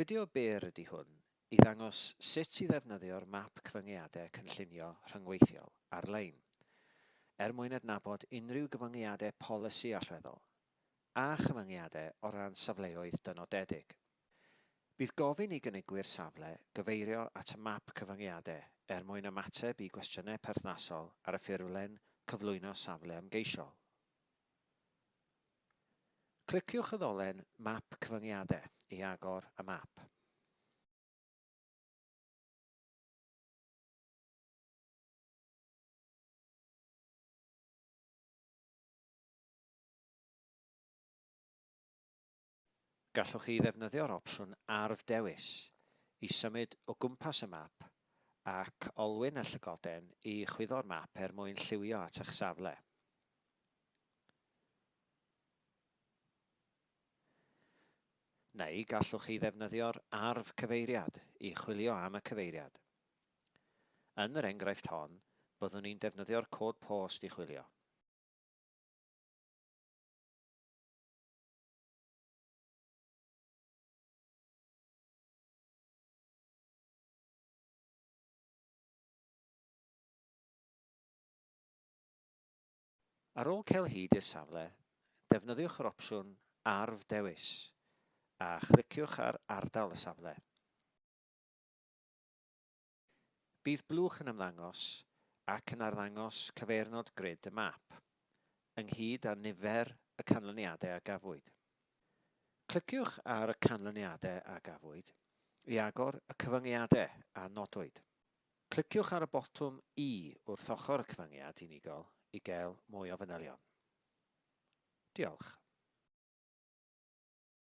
Fideo byr ydy hwn i ddangos sut i ddefnyddio'r map cyfyngiadau cynllunio rhyngweithiol ar-lein er mwyn adnabod unrhyw gyfyngiadau polisi allweddol a chyfyngiadau o ran safleoedd dynodedig. Bydd gofyn i gynigwyr safle gyfeirio at y map cyfyngiadau er mwyn ymateb i gwestiynau perthnasol ar y ffurflen Cyflwyno Safle Ymgeisiol. Cliciwch y ddolen Map Cyfyngiadau i agor y map. Gallwch chi ddefnyddio'r opsiwn Arf Dewis i symud o gwmpas y map ac olwyn y llygoden i chwyddo'r map er mwyn lliwio at eich safle. Neu gallwch chi ddefnyddio'r arf cyfeiriad i chwilio am y cyfeiriad. Yn yr enghraifft hon, byddwn ni'n defnyddio'r cod post i chwilio. Ar ôl cael hyd i'r safle, defnyddiwch yr opsiwn Arf Dewis a chliciwch ar ardal y safle. Bydd blwch yn ymddangos ac yn arddangos cyfeirnod grid y map, ynghyd â nifer y canlyniadau a gafwyd. Cliciwch ar y canlyniadau a gafwyd i agor y cyfyngiadau a nodwyd. Cliciwch ar y botwm I wrth ochr y cyfyngiad unigol i gael mwy o fanylion. Diolch.